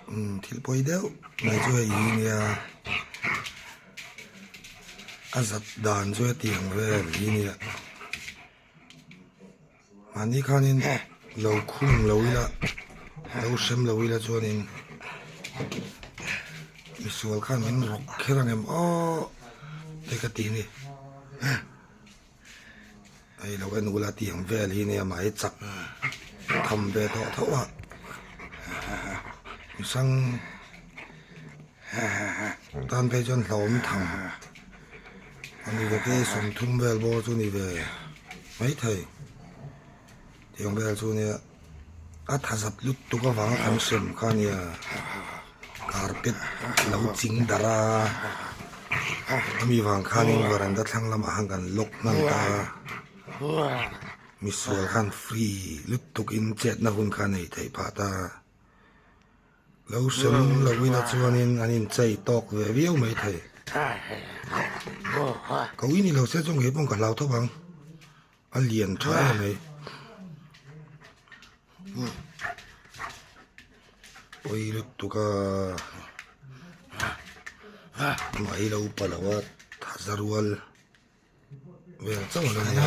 Umm thil pawi deuh mai chu hei hi nia a zat dan chu hetiang vel hi nia mahni khanin lo khung lo ila lo hrem lo ila chuanin misual khan min rawk kher ang em aw te ka ti a ni. Hei lo en ula tiang vel hi nia mahni chak tham ve tawh tho a mihring tan phei chuan hlauhawm tham a ni ve te 30 vel bawr chu ni ve maithei tiang vel chu nia a tha zat lutuk avanga kan hrem kha nia carpet lo ching darh a ami vang khanin varanda thlang lamah khan kan lock hman ta a misual khan free lutuk in chetna hun kha a nei theih phah ta a lo hrem lo ila chuanin an inchei tawk ve viau maithei ko i ni lo se chu ngei pawh ka hlau tho ang. A lian tha em mai. Pawi lutuk a mai lo pa lo a thaza rual vel chauh a lo nia.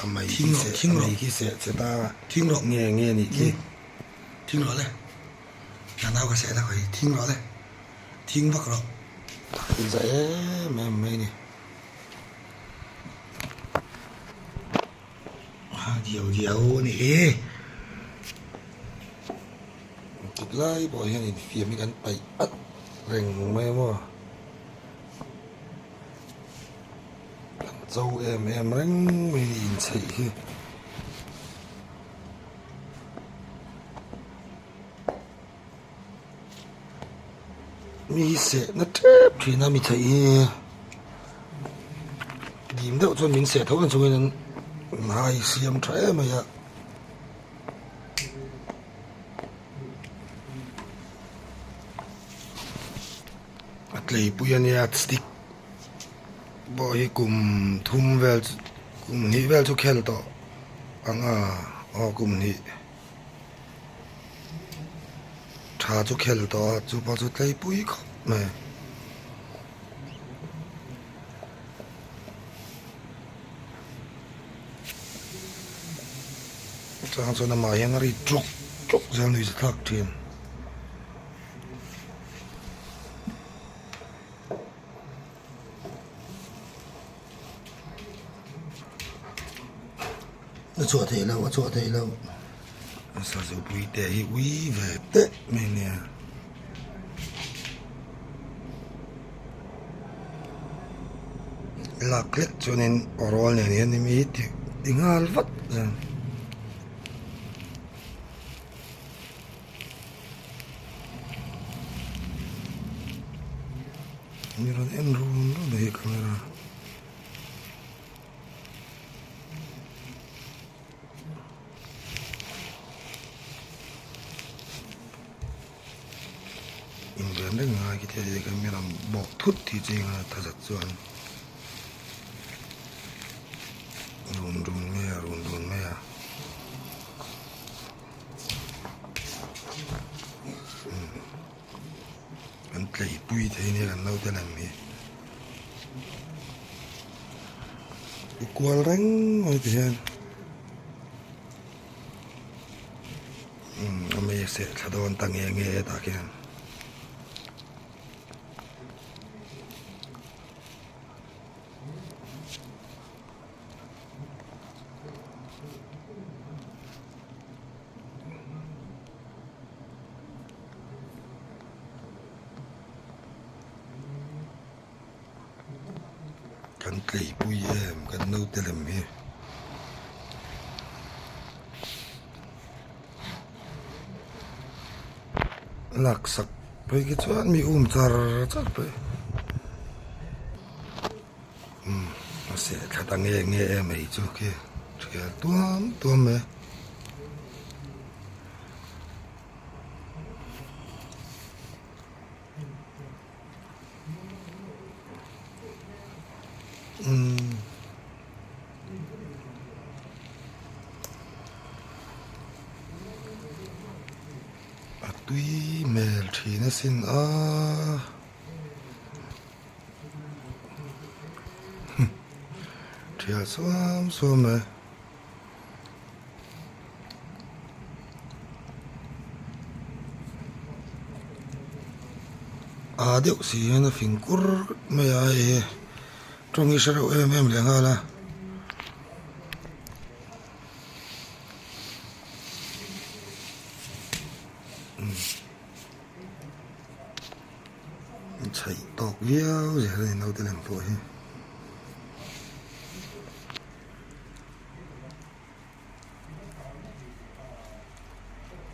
A mai khi seh a mai khi seh che ta nge nge nih khi. Thing vak rawh. In za em em mai ni. A diau diau a ni hi. Engtik lai pawh hian infiam hi kan paih at reng mai maw. Kan cho em em reng mai ni inchheih hi. Mi seh na tep thin a mi theih hi dim deuh chuan min seh tho ang chungin an hai siam tha em mai a. A tleipui a nia stick pawh hi kum thum vel kum hnih vel chu khel tawh ang a aw kum hnih. Tha chu khel tawh a chu pawh chu tleipui khawp mai. Chang chuan amah hian a ri ṭawk ṭawk zel nuih thlak ṭhin. A chhuah theih loh a chhuah theih loh a sazu pui te hi ui ve teh mai nia. Lak hlek chuanin aw rawl nen hian mi hi ti nghal vat zel. Mi rawn en run run a hi camera. Inven reng ngai khi thil hi camera bawk thut hi ching a tha zat chuan run run mai a run run mai a. An tleipui thei nia kan naute lem hi. I kual reng mai ti hian a mei a seh thla dawn ta nge nge tah khian. Kan tleipui em kan naute lem hi. Laksak phei khi chuan mi um char char phei. Umm a seh thla ta nge nge em ei chu khi thial tuam tuam mai a. Umm. tui hmel thin asin a thial suam suam mai. A deuh si hian a fing kur mai a hei hi tawng hi hre reuh em em leh nghal a. Chhaih tawk viau zel a ni naute lem pawh hi.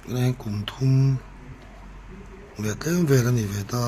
Tunah hian kum thum ve tlem vel a ni ve ta.